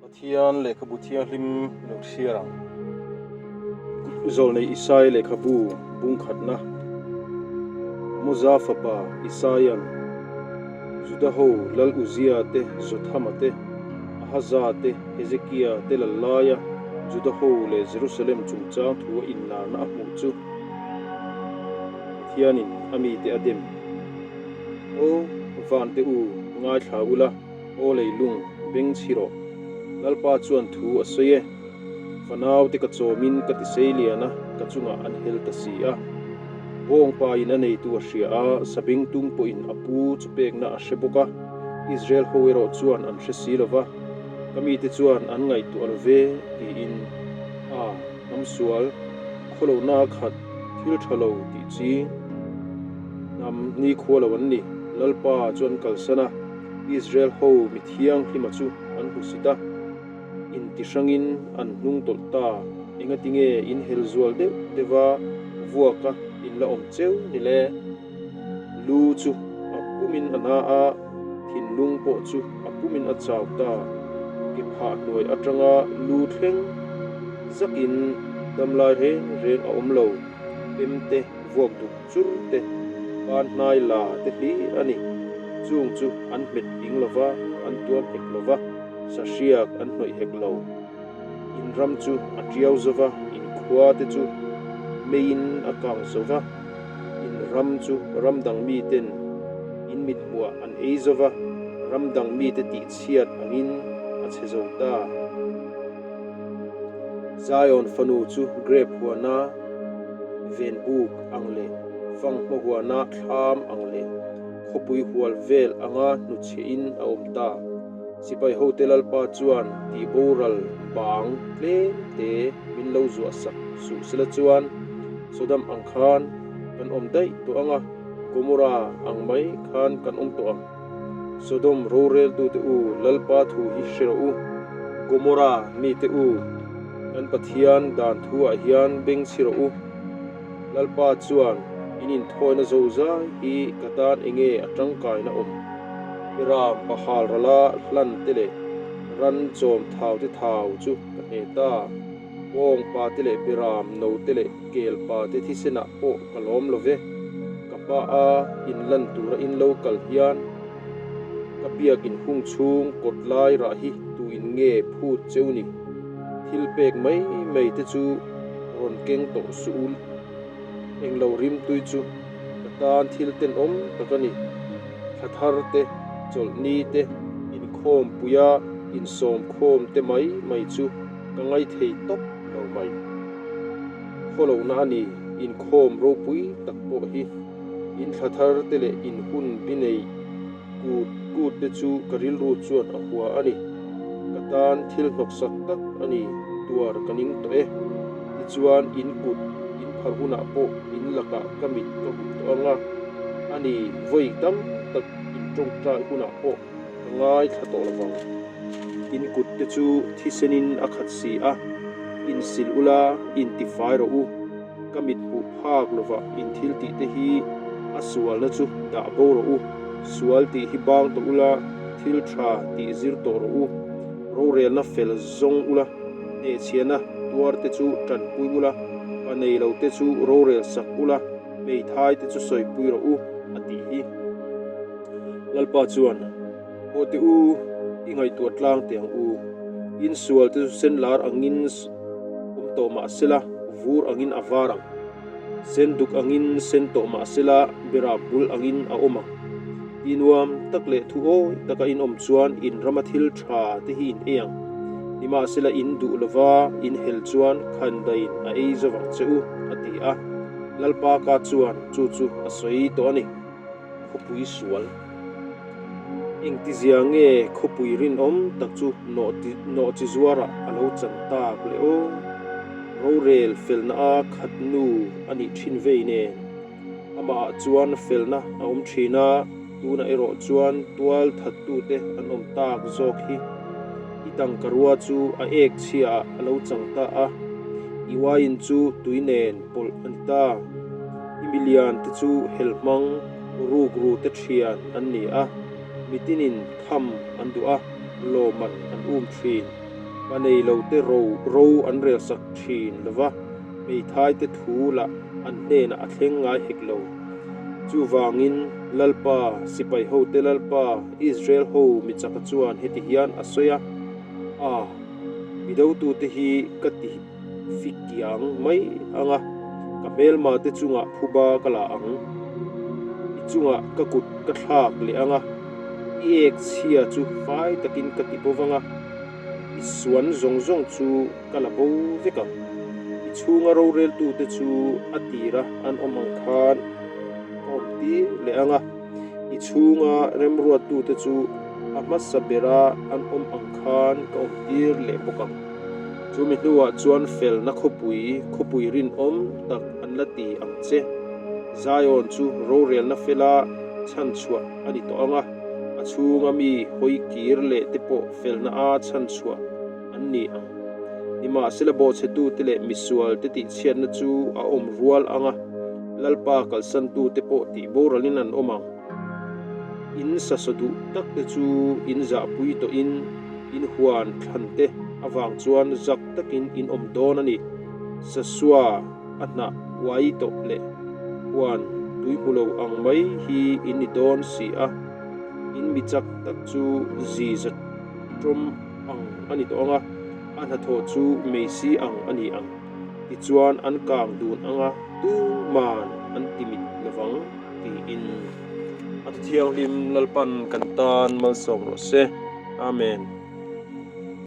Pathian lehkhabu thianghlim lo chhiar ang. Zawlnei Isaia lehkhabu bungkhatna Amoza fapa Isaia'n Juda ho Lal Uzia te, Jothama te, Ahaza te, Hezekia te lal laia Juda ho leh Jerusalem chungchang thu a inlarna a hmuh chu Pathianin a mite a dem. Aw vante u, ngaithla ula. Aw leilung, beng chhi rawh. Lalpa chuan thu a sawi e. Fanaute ka chawmin ka ti sei lian a, ka chungah an hel ta si a. Bawngpa in a neitu a hria a, sabengtung pawhin a pu chu pekna a hre bawk a. Israel ho erawh chuan an hre si lo va, ka mite chuan an ngaihtuah lo ve, tiin. A, hnam sual, khawlohna a khat, thil tha lo tih ching hnam nikhua lo an ni. Lalpa chu an kalsan a. Israel ho mi thianghlima chu an hmu sit a, inti hrangin an hnung tawlh ta. Engati nge in hel zual deuh deuha vuaka in la awm cheu ni le? Lu chu a pumin a na a, thinlung pawh chu a pumin a chau ta. Ke phah hnuai atanga lu thleng zakin damlai reng reng a awm lo, pemte vuak duk. Chur te, ban hnai la te hlir a ni. Chung chu an hmet ping lo va, an tuam hek lo va, sahriak an hnawih hek lo. In ram chu a tiau zo va, in khua te chu meiin a kang zo va, in ram chu ram dang miten in mit hmuah an ei zo va, ram dang mite tihchhiat angin a chhe zo ta. Zion fanu chu grep huana ven buk ang leh fanghma huana thlam ang leh khawpui hual vel anga hnuchhiahin a awm ta. Sipai hote Lalpa chuan tih boral bang tlem te min lo zuah sak suh sela chuan Sodom ang khan kan awm daih tawh ang a, Gomorrah ang mai khan kan awm tawh ang. Sodom roreltute u, Lalpa thu hi hre rawh u. Gomorra mite u, kan Pathian dan thuah hian beng chhi rawh u. Lalpa chuan in inthawina zozai hi ka tan enge a tangkaina awm? Ram pahal rala hlan te leh ran chawm thau te thau chu ka hne ta. Kawng pa te leh biram no te leh kel pa te thisenah pawh ka lawm lo ve. Ka hma a in lan tura in lo kal hian ka biak in hung chhung kawt lai rah hi tu in nge phut cheu ni? Thil pek mai mai te chu rawn keng tawh suh u. Englo rimtui chu ka tan thil tenawm tak a ni. Thla thar te, chawlhni te, inkhawmpuia insawmkhawm te mai mai chu ka ngaithei tawp lo mai. Khawlohna a ni, inkhawm ropui tak pawh hi. In thla thar te leh in hun bi nei kut kut te chu ka rilru chuan a hua a ni. Ka tan thil hnawksak tak a ni, tuar ka ning tawh e. Tichuan in kut in phar hunah pawh in lakah ka mit ka hup tawh ang a, a ni vawi tam tak in tawngtai hunah pawh ka ngaithla tawh lo vang. In kut te chu thisenin a khat si a, insil ula intifai rawh u. Ka mit hmuh phak lovah in thil tih te hi a sualna chu dah bo rawh u. Sual tih hi bang tawh ula, thil tha tih zir tawh rawh u. Rorelna fel zawng ula, hnehchhiahna tuar te chu tanpui ula, pa nei lo te chu rorel sak ula, hmeithai te chu sawipui rawh u, a tih hi. Lalpa chuan, Haw teh u, i ngaihtuah tlang teh ang u. Insual te chu sen lar angin awm tawh mah sela, vur angin a var ang. Sen duk angin sen tawh mah sela, bera bul angin a awm ang. Ti nuam tak leh thu awi taka in awm chuan in rama thil tha te hi in ei ang. Nimahsela in duh lova in hel chuan khandaiin a ei zovang che u, a ti a. Lalpa ka chuan chu chu a sawi tawh a ni. Khawpui sual. Engtizia nge khawpui rinawm tak chu nawh chi zuarah a lo chan tak le aw? Rorel felna a khat nu a nih thin vei nen. Amahah chuan felna a awm thin a, tunah erawh chuan tual thattute an awm tak zawk hi. I tangka rua chu a ek chhiaah a lo chang ta a, i uaiin chu tui nen pawlh a ni ta. I milian te chu hel hmang rukru te thian an ni a, mitinin tham an duh a, lawmman an um thin. Pa nei lote ro ro an relsak thin lo va, hmeithaite thu lah an hnenah a thleng ngai hek lo. Chuvangin Lalpa, sipai hote Lalpa, Israel ho mi chaka chuan heti hian a sawi a, A, mi dotute hi ka ti fikiang mai ang a, ka hmelma te chungah phuba ka la ang. I chungah ka kut ka thlak leh ang a, i ek chhia chu fai takin ka ti bo vang a, i suan zawng zawng chu ka la bo vek ang. I chhunga roreltute chu a tira an awm ang khan ka awm tir leh ang a, i chhunga remruattute chu a hmasa bera an awm ang khan ka awm tir leh bawk ang. Chumi hnuah chuan felna khawpui, khawpui rinawm tak an la ti ang che. Zion chu rorelna fela chhanchhuah a ni tawh ang a, a chhunga mi hawi kir leh te pawh felna a chhanchhuah an ni ang. Nimahsela bawhchhetute leh misualte tihchhiatna chu a awm rual ang a, Lalpa kalsantute pawh tihboralin an awm ang. In sasaw duh takte chu in zahpui tawhin in huan thlante avang chuan zak takin in awm dawn a ni. Sasua a hnah uai tawh leh huan tui hmu lo ang mai hi in ni dawn si a, in mi chak tak chu zi za tawm ang a ni tawh ang a, a hnathawh chu meisi ang a ni ang. Tichuan an kang dun ang a, tuman an ti mit lovang tiin. A Thianghlim Lalpan kan tan malsawm rawh se. Amen.